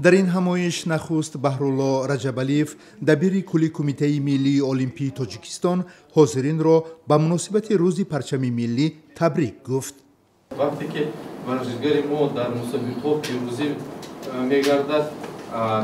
Дар ин ҳамоиш нахуст Баҳрулло Раҷабалиев, дабири кулли Кумитаи миллии олимпии Тоҷикистон, ҳозиринро ба муносибати Рӯзи парчами миллӣ табрик гуфт. Вақте ки варзишгари мо дар мусобиқаҳо пирӯзӣ мегардад,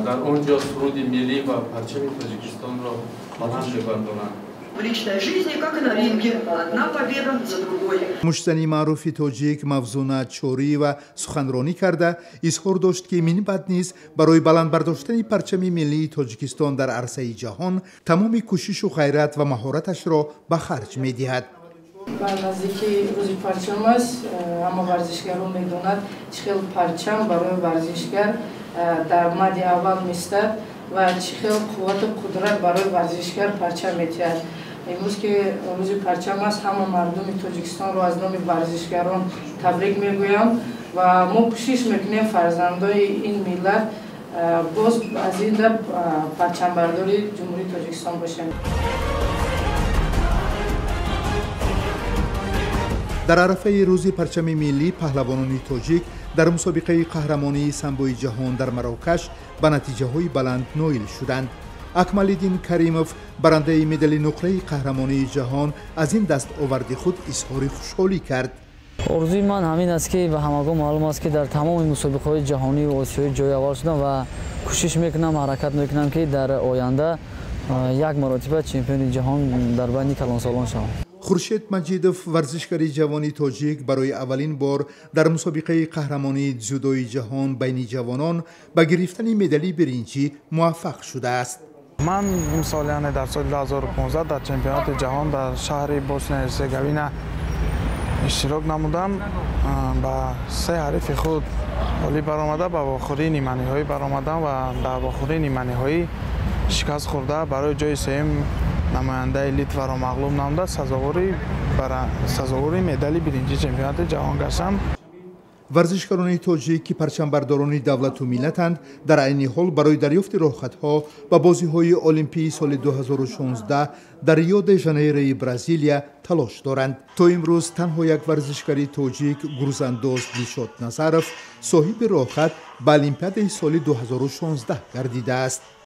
дар он ҷо суруди миллӣ ва парчами Тоҷикистонро баланд мебардоранд. В личной жизни, как и на ринге, одна победа за другой. Муштзани маъруфи тоҷик Мавзуна Чориева суханронӣ карда, изҳор дошт, ки минбаъд низ барои баланд бардоштани парчами миллии Тоҷикистон дар арсаи ҷаҳон тамоми кӯшишу ғайрат ва маҳораташро ба харҷ медиҳад. Ба наздики Рӯзи парчам аст. Ҳама варзишгарон медонад, чӣ хел парчам барои варзишгар дар мади аввал меистад ва чӣ хел қуввату қудрат барои варзишгар парчам метиҳад. Имрӯз ки Рӯзи парчам аст, ҳама мардуми Тоҷикистонро аз номи варзишгарон табрик мегӯям ва мо кӯшиш мекунем, фарзандои ин миллат боз аз ин да парчамбардори Ҷумҳурии Тоҷикистон бошем. Дар арафаи Рӯзи парчами миллӣ паҳлавонони тоҷик дар мусобиқаи қаҳрамонии самбои ҷаҳон дар Марокаш ба натиҷаҳои баланд ноил шуданд. Акмалиддин Каримов, барандаи медали нуқраи қаҳрамонии ҷаҳон, аз ин дастоварди худ изҳори хушҳолӣ кард. Орзуи ман ҳамин аст, ки ба ҳамагон маълум аст, ки дар тамоми мусобиқаҳои ҷаҳонӣ ва осиёӣ ҷои аввал шудам ва кӯшиш мекунам, ҳаракат мекунам, ки дар оянда як маротиба чемпиони ҷаҳон дар байни калонсолон шавам. Хуршед Маҷидов, варзишгари ҷавони тоҷик, барои аввалин бор дар мусобиқаи қаҳрамонии дзюдои ҷаҳон байни ҷавонон ба гирифтани медали биринҷӣ муваффақ шудааст. Ман имсол, яъне дар соли 2015, дар чемпионати ҷаҳон дар шаҳри Босния Герцеговина иштирок намудам. Ба се ҳарифи худ ғолиб баромада, ба вохӯрии ниманиҳоӣ баромадам ва дар вохӯрии ниманиҳоӣ шикаст хӯрда, барои ҷои сеюм намояндаи Литваро мағлуб намуда, сазовори медали биринҷии чемпионати ҷаҳон гаштам. Варзишгарони тоҷик, ки парчамбардорони давлату миллатанд, дар айни ҳол барои дарёфти роҳхатҳо ба бозиҳои олимпии соли 2016 дар Рио де Жанейрои Бразилия талош доранд. То имрӯз танҳо як варзишгари тоҷик, гурзандоз Дилшод Назаров, соҳиби роҳхат ба Олимпиадаи соли 2016 гардидааст.